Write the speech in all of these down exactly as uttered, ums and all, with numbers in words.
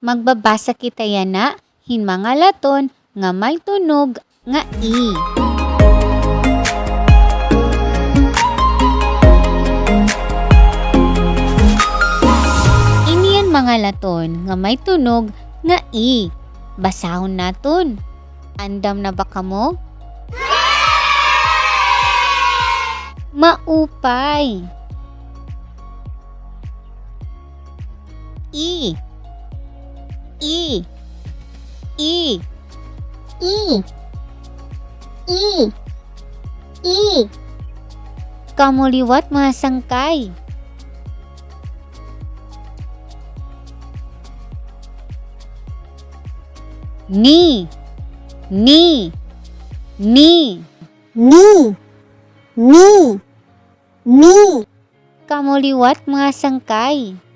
Magbabasa kita yana hin mga laton nga may tunog nga i. Ini an mga laton nga may tunog nga i. Basahon naton. Andam na ba kamo? Maupay. I. I. I. I. I. I. Kamo liwat, mga sangkay. Ni. Ni. Ni. Ni. Ni. Ni. Kamo liwat, mga sangkay.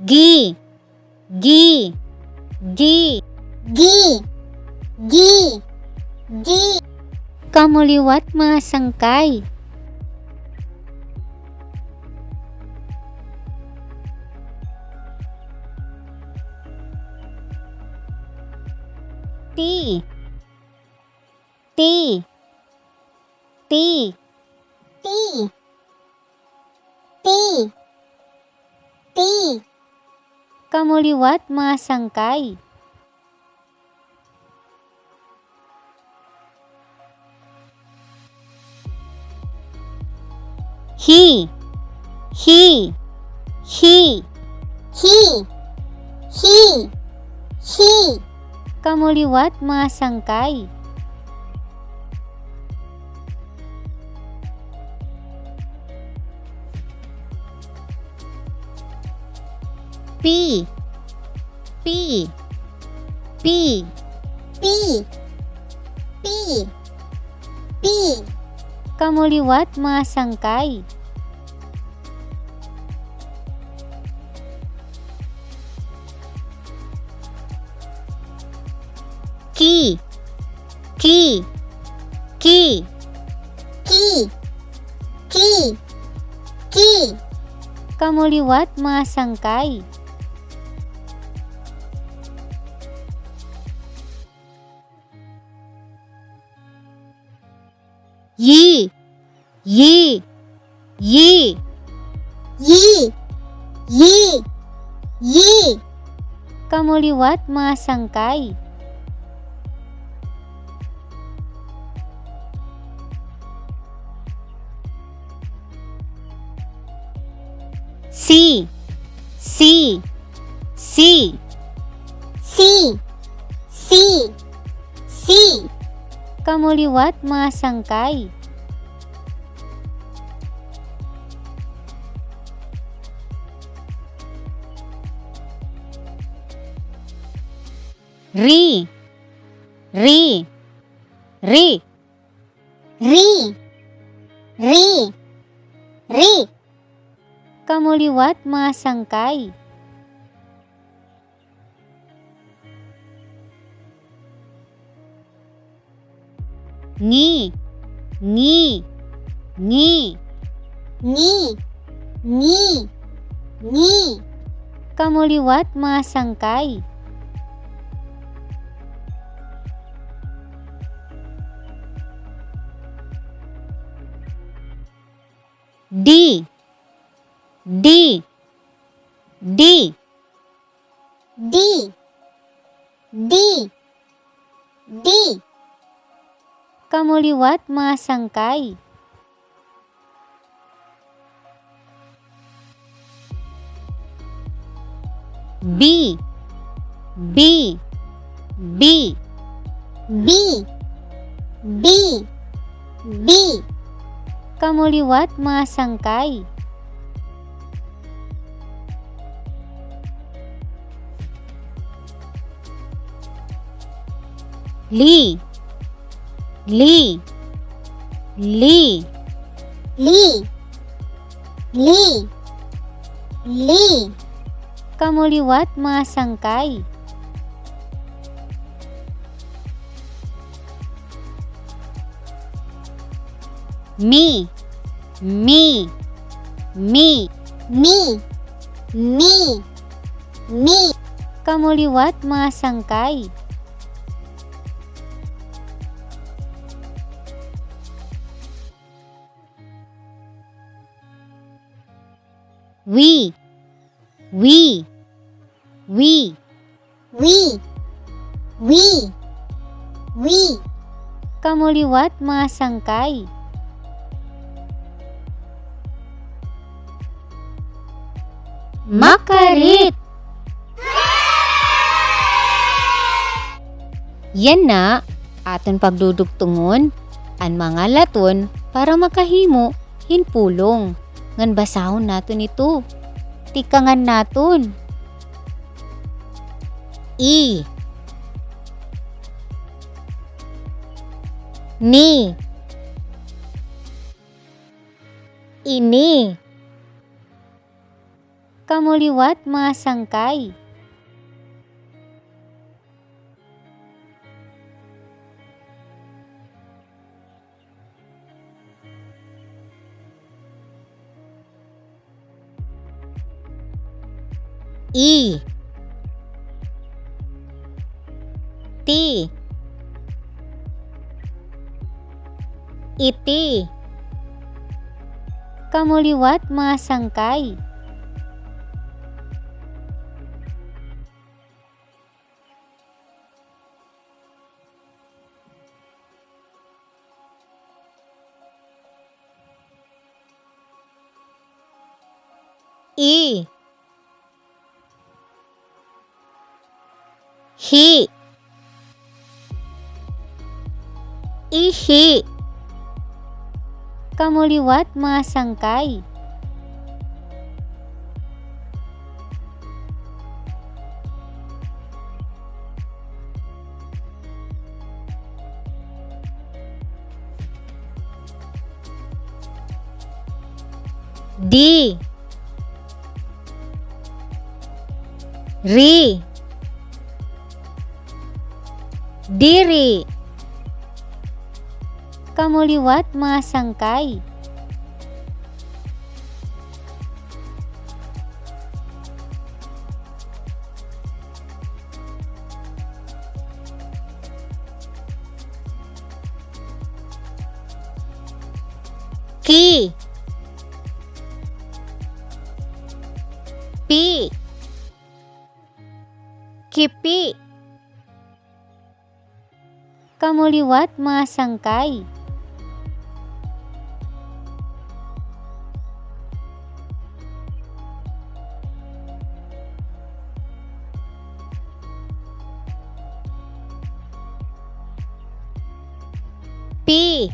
Gi. Gi. Gi. Gi. Gi. Gi. Kamo liwat, mga sangkay. Ti. Ti. Ti. Ti. Ti. Ti. Kamo liwat, mga sangkay. Hi. Hi. Hi. Hi. Hi. Hi. Kamo liwat, mga sangkay. Pi. Pi. Pi. Pi. Pi. Pi. Kamo liwat, mga sangkay. Ki. Ki. Ki. Ki. Ki. Ki. Kamo liwat, mga sangkay. Yi. Yi. Yi. Yi. Yi. Yi. Kamo liwat, mga sangkay. Si. Si. Si. Si. Si. Si. Kamo liwat, mga sangkay. Ri. Ri. Ri. Ri. Ri. Ri. Kamo liwat, mga sangkay. Ngi. Ngi. Ngi. Ngi. Ngi. Ngi. Kamo liwat, mga sangkay. Di. Di. Di. Di. Di. Di. Kamo liwat, mga sangkay. Bi. Bi. Bi. Bi. Bi. Bi. Kamo liwat, mga sangkay. Li. Li. Li. Li. Li. Li. Kamo liwat, mga sangkay. Mi. Mi. Mi. Mi. Mi. Mi. Kamo liwat, mga sangkay. Wi. Wi. Wi. Wi. Wi. Wi. Kamo liwat, mga sangkay. Makarit. Yana, aton pagdudugtungon an mga laton para makahimo hin pulong. Ngan basahon naton ito. Tikangan naton. I. Ni. Ini. Kamo liwat, mga sangkay. I. Ti. Iti. Kamo liwat, mga sangkay. I. Hi. Ihi. Kamo liwat, mga sangkay. Di. Ri. Diri. Kamo liwat, mga sangkay. Ki. Pi. Kipi. Kamo liwat, mga sangkay. Pi.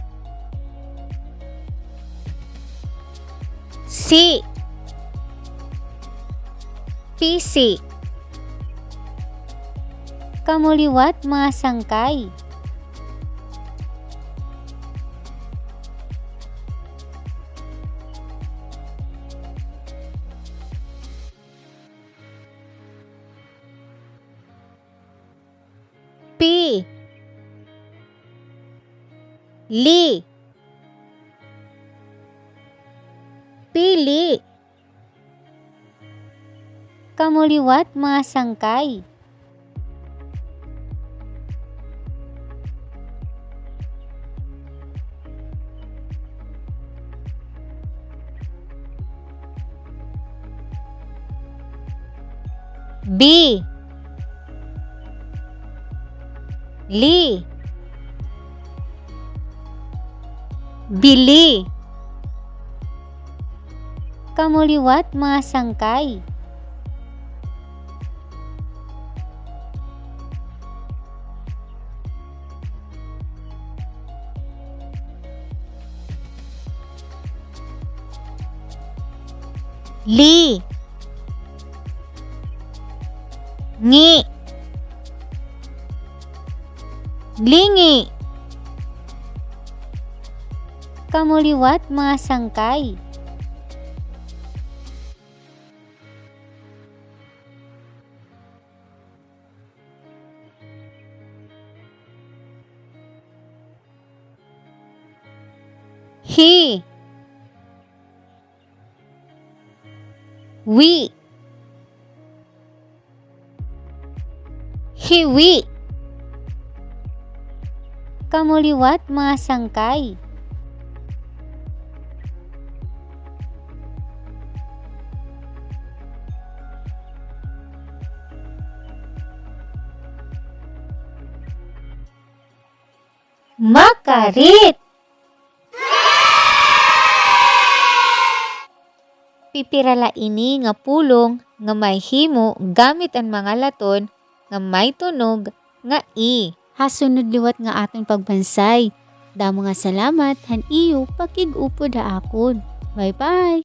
Si. Pisi. Kamo liwat, mga sangkay. Pi. Li. Pili. Kamo liwat, mga sangkay. Bi. Li. Bili. Kamo liwat, mga sangkay. Li. Ngi. Lingi. Kamo liwat, mga sangkay. Hi. Wi. Hiwi. Kamo liwat, mga sangkay. Makarit. Pipira la ini nga pulong nga mahimo gamit an mga laton nga may tunog nga i. Ha sunod liwat nga aton pagbansay. Damo nga salamat han iyo pakig-upod ha akon. Bye-bye!